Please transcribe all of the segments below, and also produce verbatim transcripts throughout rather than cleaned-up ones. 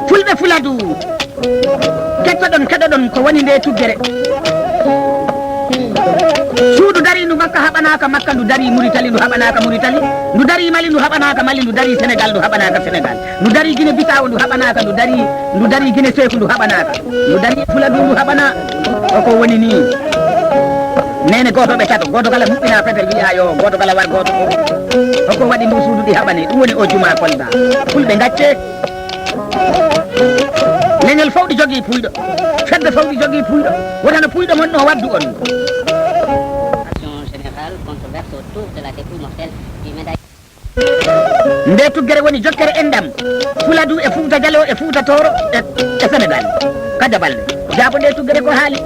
Fulɓe Fuladu, kettoɗon, keɗoɗon ko woni nde tuggere. Suudu darindu Makka haɓanaaka Makka, ndu dari Muritali, ndu haɓanaaka Muritali, ndu dari Mali, ndu haɓanaaka Mali, ndu dari Senegal, ndu haɓanaaka Senegal, ndu dari Gine Bisawo, ndu haɓanaaka, ndu dari, ndu dari Gine Seeku, ndu haɓanaaka, ndu dari Fuladu, ndu haɓana. Ko ko woni ni. Nene gooto ɓe tato, gooto kala huɓɓina fetel wiya yo gooto kala war gooto o. Ko ko waɗi ndu suudu ɗi haɓani, ɗum woni o juma Kolda. Fulɓe ngacce. Leñol fof ɗi jogii puyɗo. Fedde fof ɗi jogii puyɗo. Wota no puyɗo mon no waddu on. Action générale controverse autour de la dépouille mortelle du médaillé. Nde tuggere woni jokkere enɗam Fuladu e Fuuta Jalo e Fuuta Tooro e, e Senegal. Ka jaɓal jaabo nde tuggere ko haali.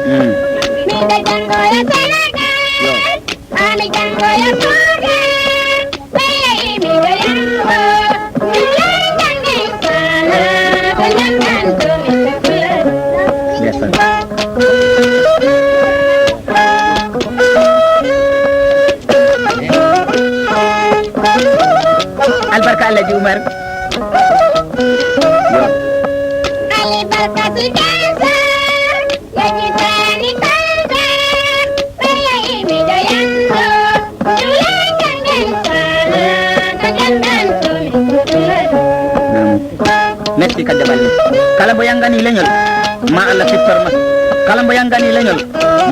Mm. Yo. Ndeysaan. Albarka Alhaji Umar. Yo. Merci Kadde Balde. Kala mbo yangani leñol, ma Allah siftor ma. Kala mbo yangani leñol,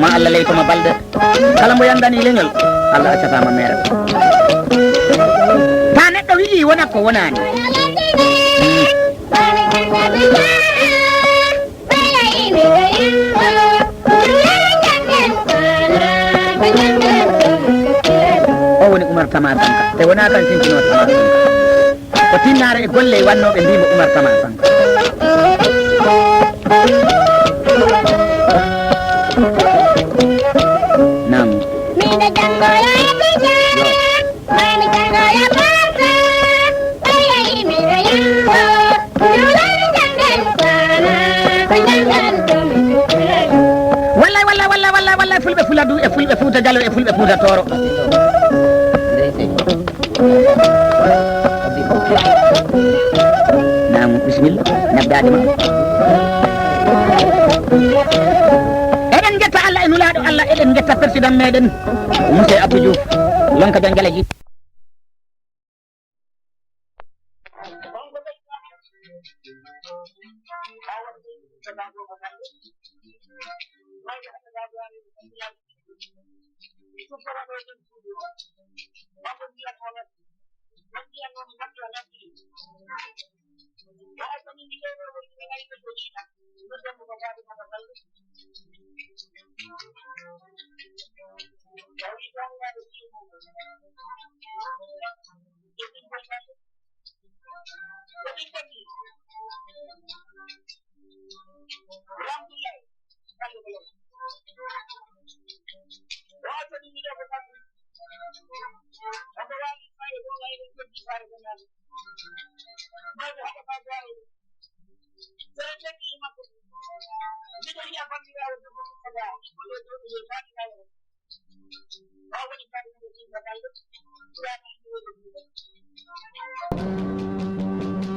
ma Allah leyto ma balɗe. Kala mbo yangani leñol, Allah accata ma meere. Ta neɗɗo wi'i wona ko wonaani. O woni Umar Tama Sanka. Te wona kan sincino Tama Sanka. Ko tinnaare e golle e wannooɓe mbiimo Umar Tama Sanka. Naam. Wallay, wallay, wallay, wallay, wallay, Fulɓe Fuladu e Fulɓe Fuuta Jalo e Fulɓe Fuuta Tooro. Naam, bisimilla, nabdaade ma. Eɗen ngetta Allah e Nulaaɗo Allah, eɗen ngetta Président meɗen, Monsieur Abdou Diouf, Lonka Jangalaji.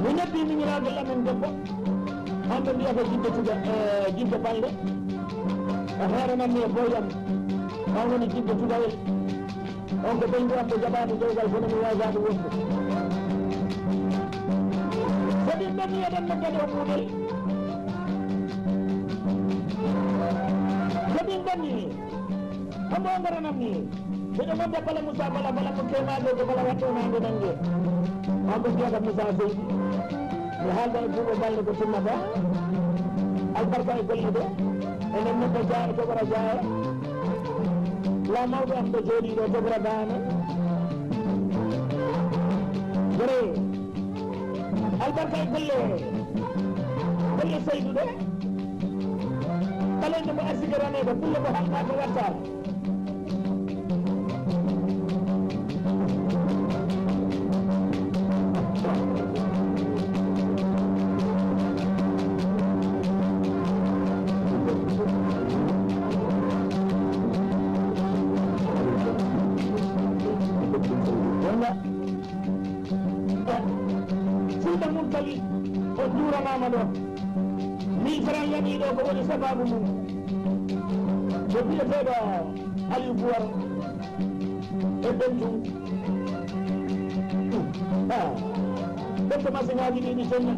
Mi noddi miñiraaɓe amen debbo, on ɓe mbiyata Jidde Tuga, eh, Jidde Balde. O hoorenan mi e boyam, on woni Jidde Tugawel. On ko ɓeyngu am ɓe jaɓaani dewgal kono mi waawaani wonde. So ɗin ɓenni eɗen nodda ɗo kuuɗel. So ɗin ɓenni, hombo o ngaranam ni? Miɗo nodda Bala Moussa Bala, Bala mo kemaade ko Bala watto nande nande. On ko mbiyata Moussa Seydi. Mi haalda e Buuba Balde ko timmata. Albarka e golle ɗe. Enen nodda Jaaye Togora Jaaye. La mawɗo am ɗo jooɗii ɗo Togora Daane. Gore. Albarka e golle. Golle Seydu ɗe. Kala nde mo arsike raneede, kulle ko halɓaaka wattaaka. Njuuranaama ɗo. Min Faran yanii ɗo ko woni sabaabu mum. Ko biyeteeɗo Aliou Bouwar e Benjum. Ah, ɓetto masiŋaaji ɗi ɗi conna.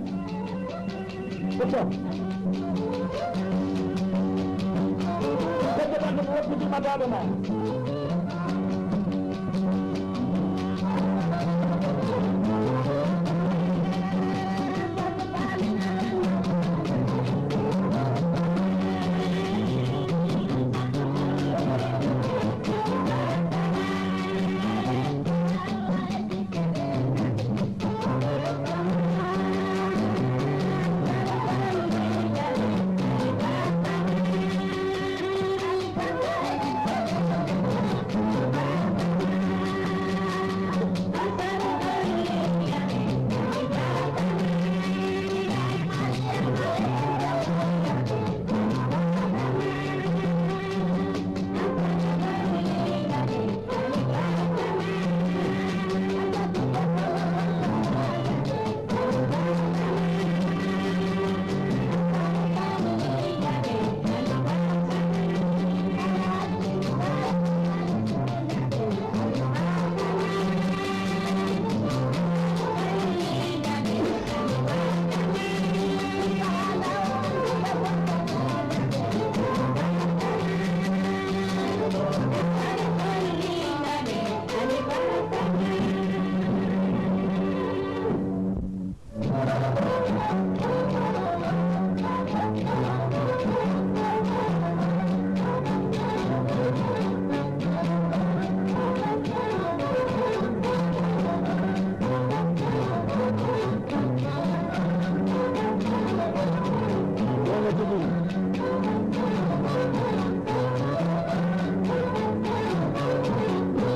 Ɓetto. Ɓetto tan ko woppi ɗi mataaɓe ma.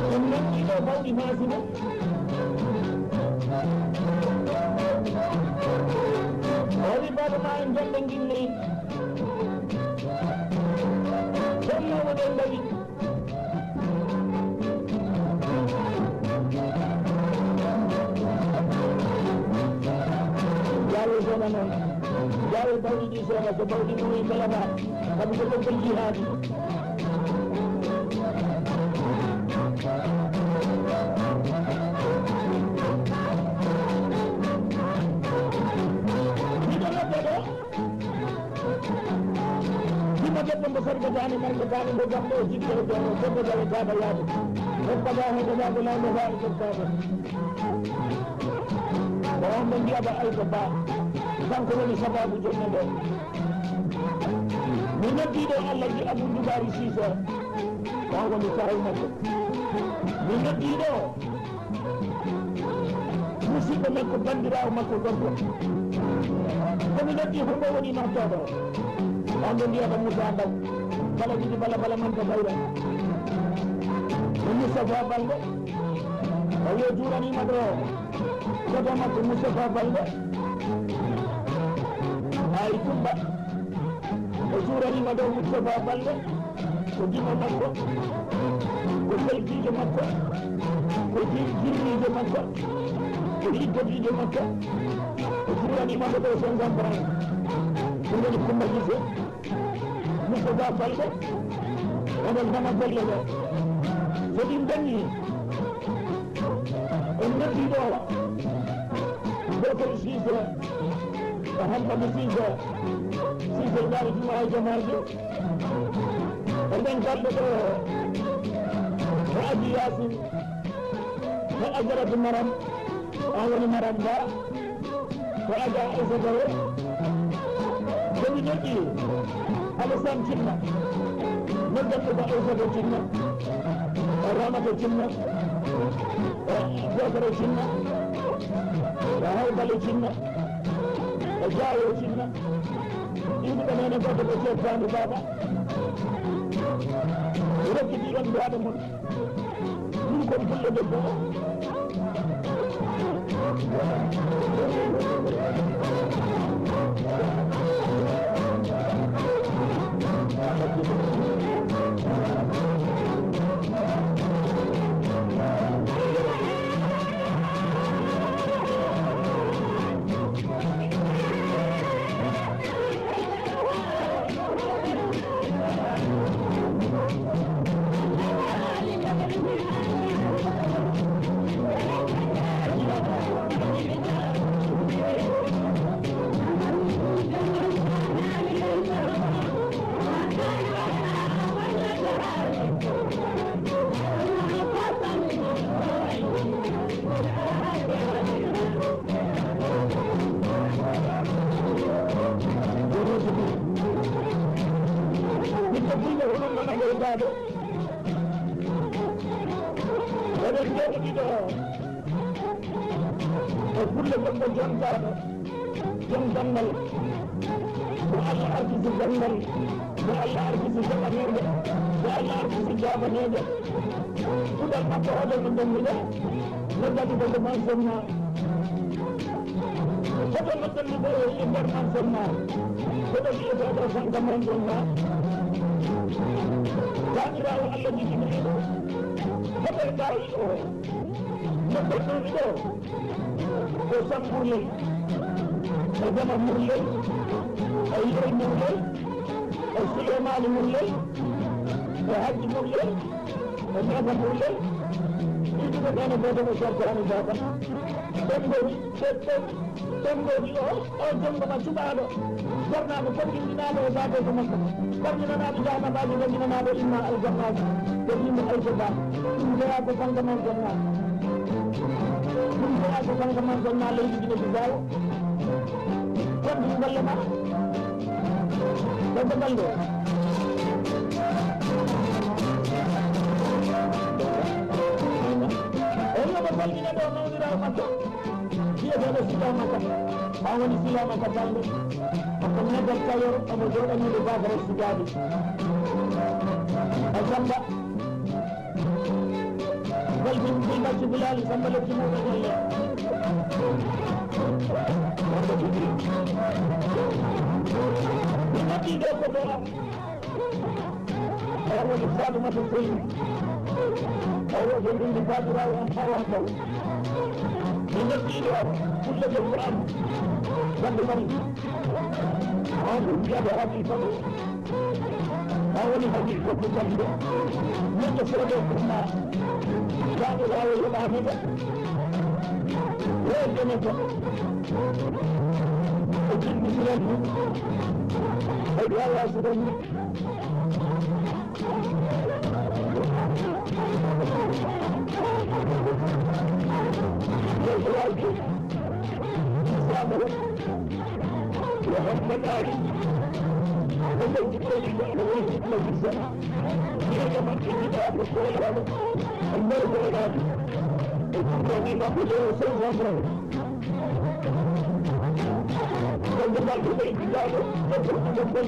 Ɗum noon ɗiɗo bawɗi maasina. O wi baaba ma en jonɗe ngilli. Jonno woɗen mbaɗi. Jaawe sona noon. Jaawe bawɗi ɗi sona, so bawɗi ɗum en mbelata. Kam ko ɗum ko jihaadi. Miɗo nodda ɗo. Himo debbo mbo sargataani, margataani, mbo gamɗo o jiɗɗo e dewɗo, debbo dawetaama yaade. Debbo gaa heɗoɗaago lawndo faari debbaade. Ko on ɓe mbiyata Aysa Ba. Kanko woni sabaabu jonne nde. Mi noddii ɗo Alhaji Abou Ndugaari Siise. Ko on woni sahil makko. Mi noddii ɗo musidɗo makko, banndiraawo makko gorko. Ko mi noddi ko mbo woni noddooɗo. On ɓe mbiyata Moussa Ndaw. Kala jiɗi bala bala man ko bayra. Ko Moustapha Balde. O wiya juuraniima ɗo. Koto makko Moustapha Balde. Ay Kumba. O juuraniima ɗo Moustapha Balde. Ko jimo makko, ko peltiijo makko, ko jir-, jirriijo makko, ko liggotiijo makko. O juuraniima ko ɗo cinquante ans. Ɗum woni Kumba Gise, Moustapha Balde, onon nana golle ɗe. So ɗum dañii, en noddi ɗo Bocar Cissé, Hammadou Cissé, Cissé Daara Jumaa e Jamaaji. E nden kalɗo ɗo, ko Aji Yaasin, e Ajaratu Maram, an woni Maram Ba, ko Aja Aysata o. Ko mi noddi Alassane Cinna, noddanɓe ko Aysata Cinna, e Ramata Cinna, e Jokara Cinna, e Hawbala Cinna, e Jaawo Cinna. Yimɓe ɓe nene goto ko cettaani baaba. Rokkiti ɗon mbiyaɗo mon. Ɗum kon pullo debbo o. Ko fulɓe ko ɗum nana ko e baaba. Eɗen jooɗiɗo e fulla goɗɗo jontaaɗo, jom ganndal. Mo Allah arsuki ganndal, mo Allah arsuki jaɓaneede, mo Allah arsuki jaabaneede. Puɗal makko hoto no ndemmi ɗo, no daɗi ko ko man sonna. Hoto noddanmi ɗo e nder man sonna. Hoto wiyeteeɗo kanko man sonna. Taaniraawo Allah jiginiiɗo. Hoto e daawiɗo o. Noddanmi ɗo ko Sam Murley. E Dama Murley. E Yero Murley. E Suleymaani Murley. E Hajji Murley. E Masa Murley. Ɗiɗi ko ɓeene gooto ko Certaani Baaba. Ɓen ngoni, ɓen, ɓen, ɓen ngoni o, o jonngo ma cuɓaaɗo, gornaaɗo, fokkindinaaɗo e baabeejo makko. Gorninanaaɗo jahanabaaji, gorninanaaɗo imma aljannaaji, ko yimɓe Aysa Ba. Ɗum jeyaa ko kanko man jonnaa. Ɗum jeyaa ko kanko man jonnaa leydi Gine Bisaawo. Kanjum golle ma. Debbo Balde. O wiya mo salmina ɗo mawniraawo makko. Biyeteeɗo Silaamaka. Ma woni Silaamaka Balde. Ko neɗɗo Kayor omo jooɗaniiɗo bakara sukaaɓe. A Samba. Balbin, Bilbacci Bilali, Samba Lekki Moussa Galle. Min noddi ɗo ko ɗo am. Awa woni Fatumata Seyni. Awa ko ɗum ndi Faturaawo am Awa Sow. Min noddi ɗo am. Fulla ko am. Wadde kam. Awa ko mbiyaɗo Habiba. A woni haji ko ɗum tan de. Neɗɗo fooɗo ko ma. Baɗo laawol heɓaani de. Reedene ko. O jimmi silan. O wawa silan. Yo Hamma Ɗaari. Ko kanko woni woni majjisa. Jeega makko yiɗaaɗo koolaano. Annabi koolaano. E ɗum ɗo ni makko ɗo o sey wonno. Kanko makko ɓe yiɗaaɗo. Ko ɗum ɗo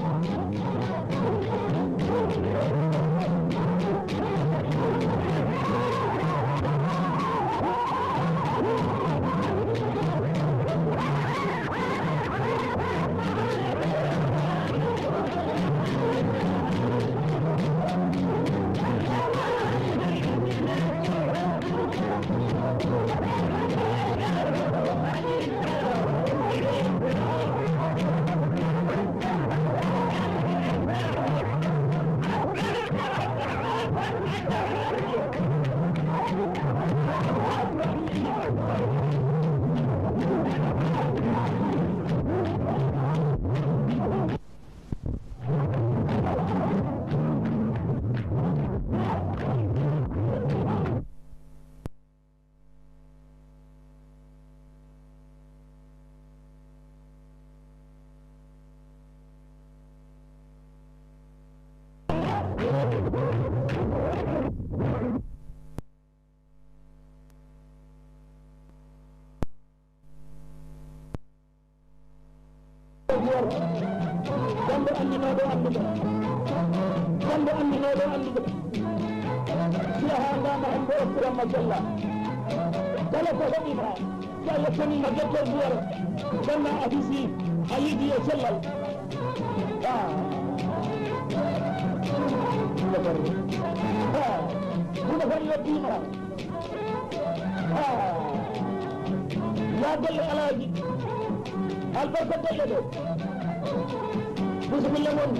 Ganndo anndinooɗo annduɓe. Ganndo anndinooɗo annduɓe. Fiya haa ngaama hannde okkuran ma jalla. Kala ko heɓi ma, so a yettaniima Docteur Duwara, ganna a hisi, a yiɗi e cellal. Ah. Ah. Huɗo fari yettiima. Ah. Yaa golle Alaaji. Albarka golle ɗe. Bisimilla mon.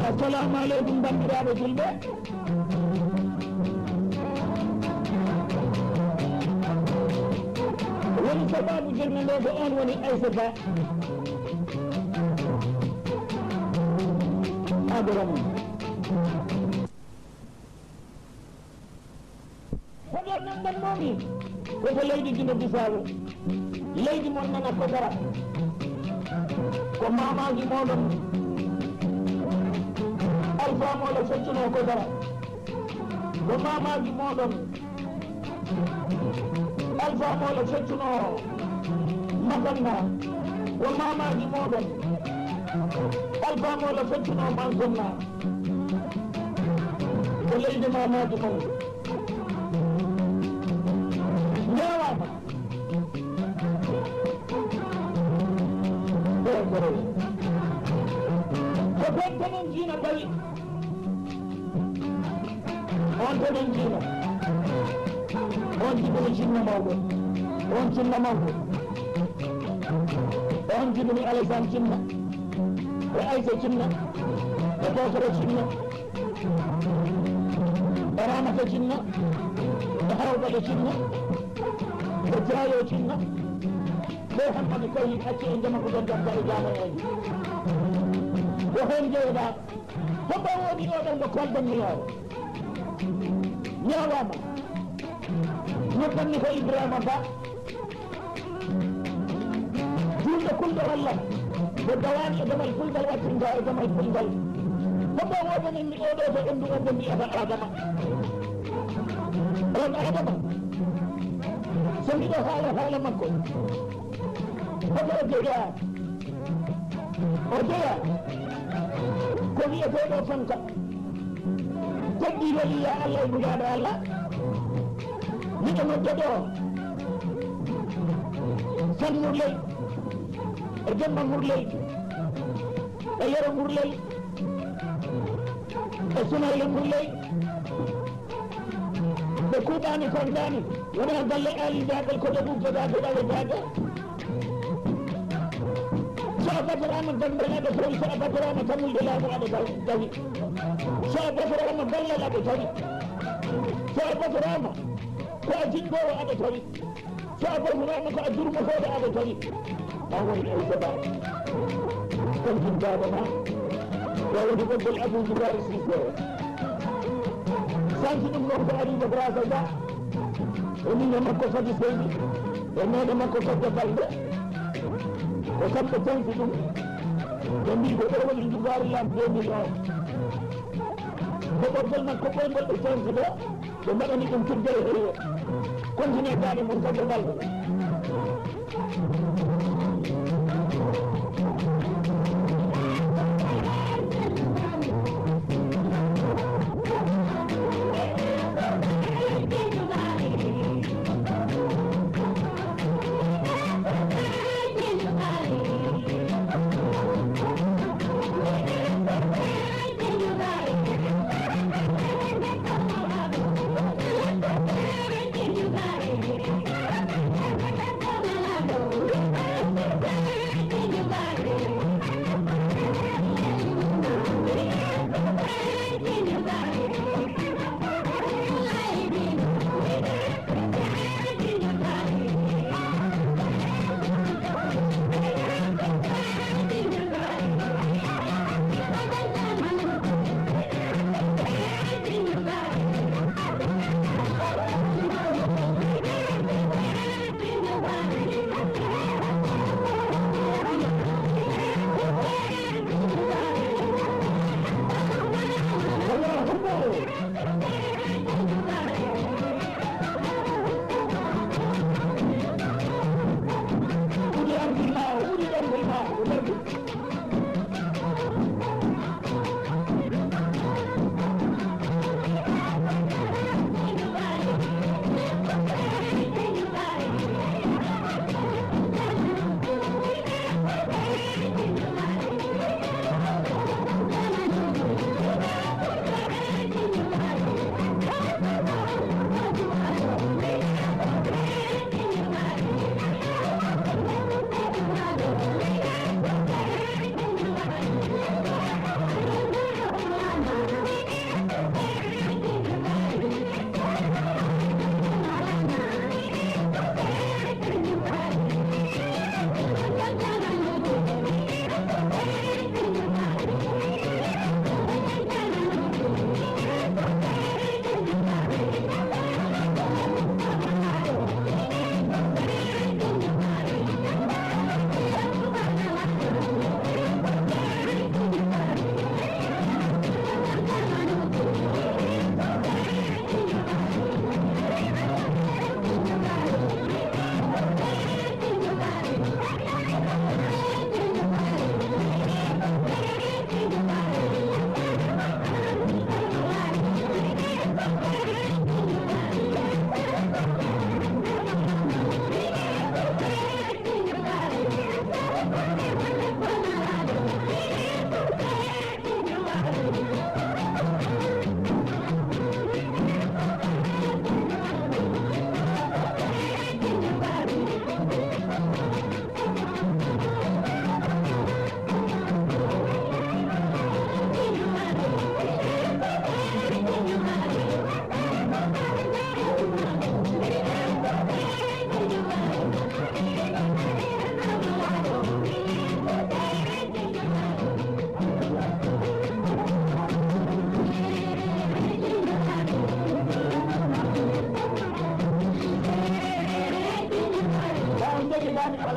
Assalamu aleykum, banndiraaɓe julɓe. Woni sababu journée nde ko on woni Aissata Adoram. Ɗan mawni ko to leydi Gine Bisaawo, leydi mon nana Kodara. Ko maamaaji mooɗon Alfaa Moola feccunoo Kodara. Ko maamaaji mooɗon Alfaa Moola feccunoo Makanna. Ko maamaaji mooɗon Alfaa Moola feccunoo Mankonna. Ko leydi maamaaji mon. Ñaawaama. Ko toon ko non jiina tawi. On ko non jiina. On jiɗo cinna mawɗo. On cinna mawɗo. On jiɗo mi Alassane Cinna. E Aïssa Cinna. E Bokara Cinna. E Ramata Cinna, e Hawɓaɗe Cinna, e Jaayo Cinna, ɓe Hammadi Kayi acci e jama ko ɗon jagga e jaama en. Ko heen jeeɗa, hombo woni oɗon mo kaldan mi yaaro? Ñaawama, noddanmi ko Ibrahima Ba. Julɗo kulɗo Allah, mo dawaani e damal kulgal, wattinta e damal kulgal. Ko ɗo woodanimmi oɗo to ɓendu on ɓe mbiyata Adama. On Adama, so miɗo haala haala makko, hoto o jeyaa, o jeyaa ko wiyeteeɗo fanka. Teddi weli ya Allah e nulaaɗo Allah. Miɗo nodda ɗo San Murley, e Demba Murley, e Yero Murley, e Sumayla Murley. Ɓe kuuɓaani fandaani, wonaa galle Aali Jaagal ko ɓe ɓurtoɗaa ko ɗawe jaaga. So a battanaama Dannde aɗa tawi, so a battanaama Tammulde Laamu aɗa tawi. So a battanaama Ballal aɗa tawi. So a battanaama ko a jinngoowo aɗa tawi. So a battanaama ko a jurmotooɗo aɗa tawi. Ma woni Aïssa Ba. Kanjum baaba ma. Wawde ɓoggol Abou Boubacar Cissé. Santi ɗum noon ko Aliou Babrasa Dia. E miño makko Fadi Seydi, e meeɗe makko Kodde Balde, ko kamɓe canci ɗum. Ɓe mbii ko ɗo woni njugaari lam deux mille onze. Ko ɓoggol makko ɓoyngol ɓe canci ɗo, ɓe mbaɗani ɗum tugge e heewo. Continue daade mon Kodde Balde.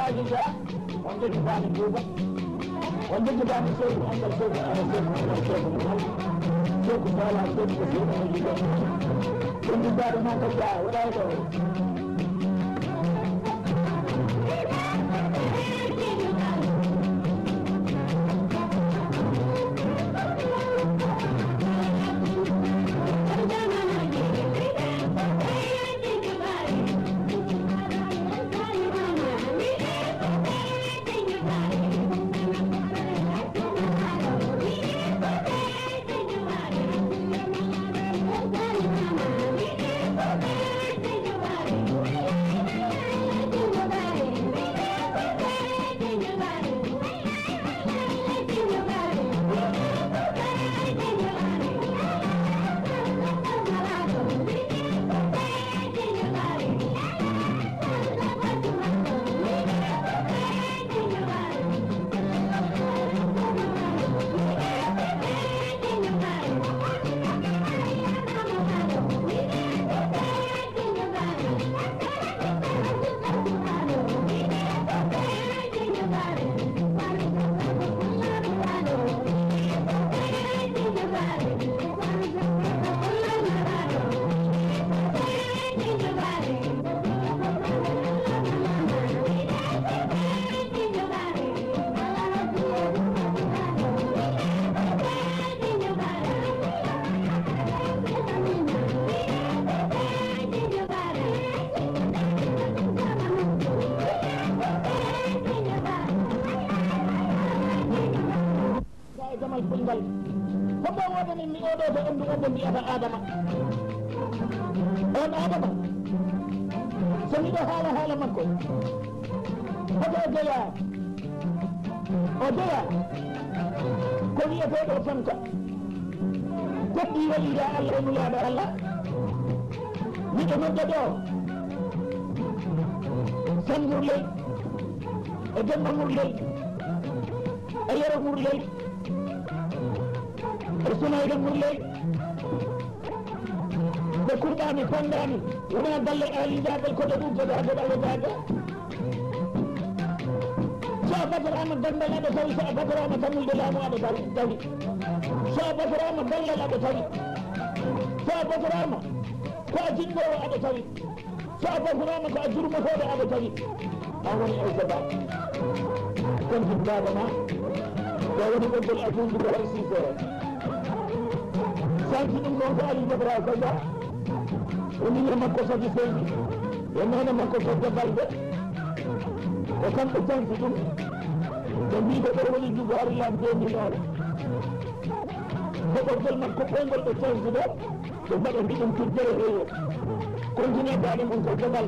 Aji Dia, on njettitaani Buuba, on njettitaani Seydu Anndal, Seydu Anndal, Seydu Anndal, Seydu Anndal, Seydu Faala, Seydu ko Seydu Anndal. Banndiraaɓe Manka Dia, waɗaay ɗo. Ga e damal pulngal. Ko ɓe woodani mi oɗo to ɓanndu o ɓe mbiyata Adama. On Adama, so miɗo haala haala makko, hoto o jeyaa. O jeyaa ko wiyeteeɗo Fanka. Teddi waliida Allah e nulaaɗo Allah. Miɗo nodda ɗo San Murley, e Demba Murley, e Yero Murley, e Sunayga Murley. Ɓe kurɓaani, panngaani, wonaa galle Aali Jaagal, ko ɓe ɗum ko ɓe hade ɓalle Jaagal. So a batoraama ganndal aɗa tawi, so a batoraama tammude laamu aɗa tawi, tawi. So a batoraama ganndal aɗa tawi. So a batoraama ko a jinnoowo aɗa tawi. So a bafuraama ko a jurmotooɗo aɗa tawi, a woni Aysata. Kono ɗum baaba ma, ko woni ɓoggol Abuuji ko hay sisere. Santi ɗum ɗon ko Aliou Badara Kanja, woni e makko Sadi Seydi, e nana makko Kodde Balde, ko kamɓe santi ɗum. Ɓe mbii ko ɗo woni Jubaari Lam deux mille un. Ko ɓoggol makko ɓoyngol ɓe santi ɗo. Ɓe mbaɗa mbiɗen tujjere rewo. Continue baɗe mon ko jogal.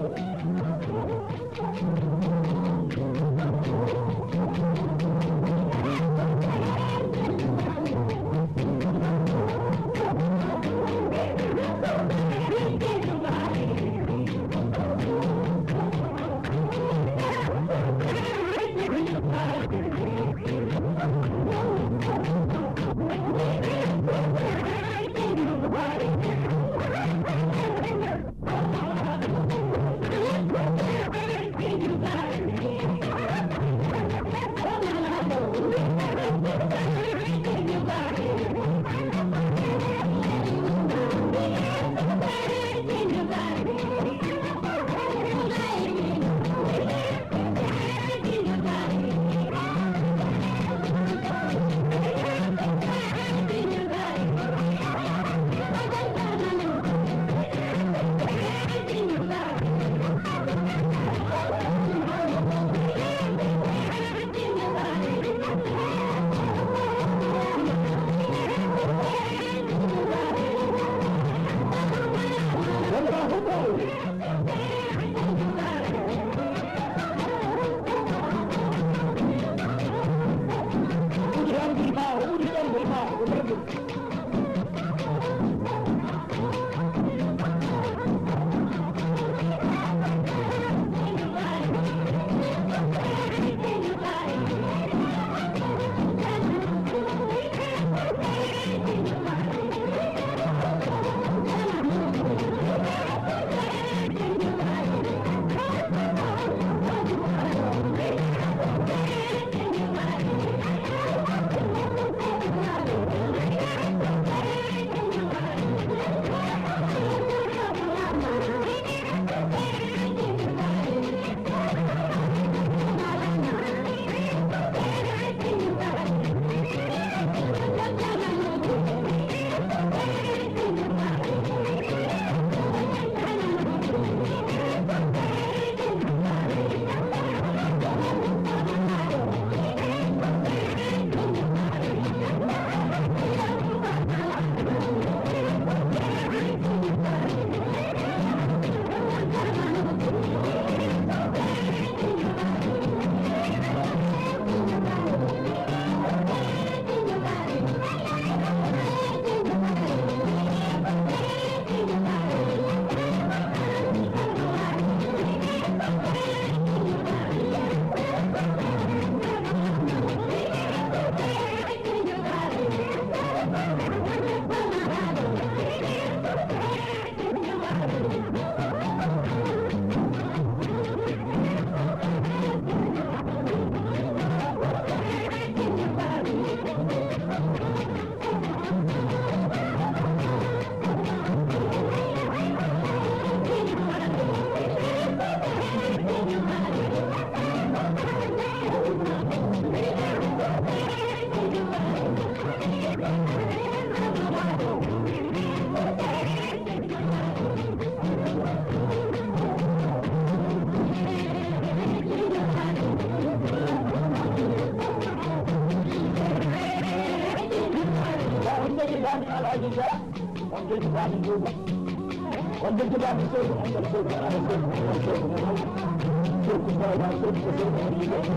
On jejjitaani seydi, on ngal seydi, ala seydi, on ngal seydi, on ngal seydi, ko seydi, on ngal seydi, ko seydi, on ngal seydi.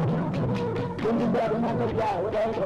Wondimbaaɓe ma kadi yaa, waɗa e ɗo.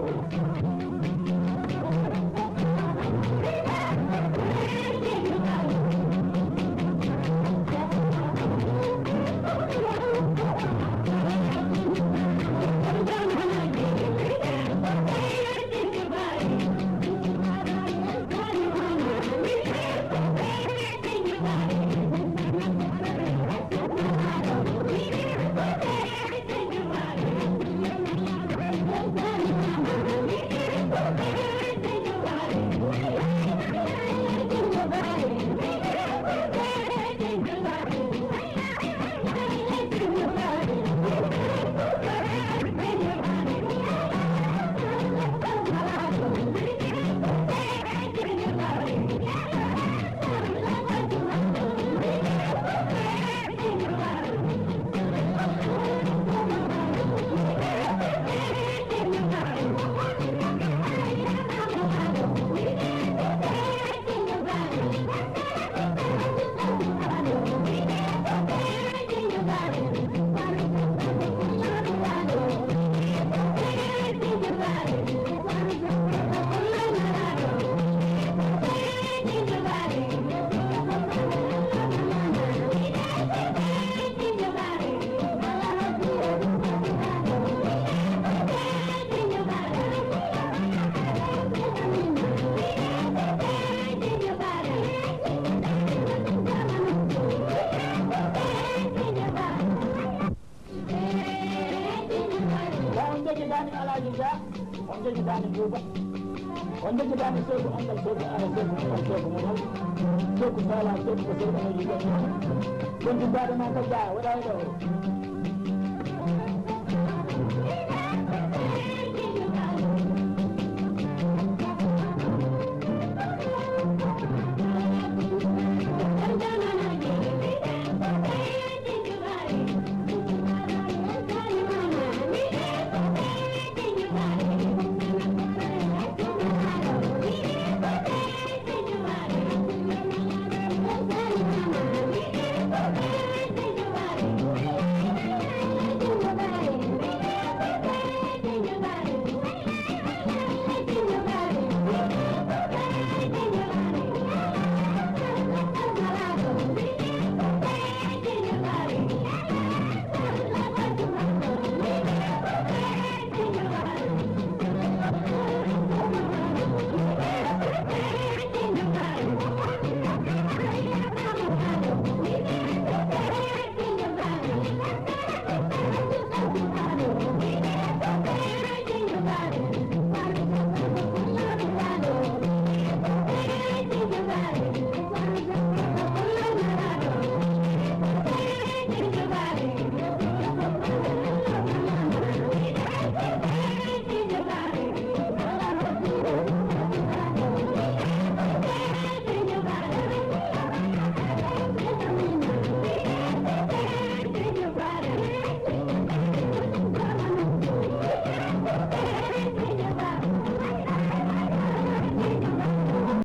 Ba on jejjitaani Alaaji Dia, on jejjitaani Buuba, on jejjitaani Seydu Angal Seydu Ara Seydu Umar Seydu Muhammad, Seydu Sala Seydu ko Seydu Aji Gani. Wondimbaaɓe ma kadi yaa, waɗa e ɗo.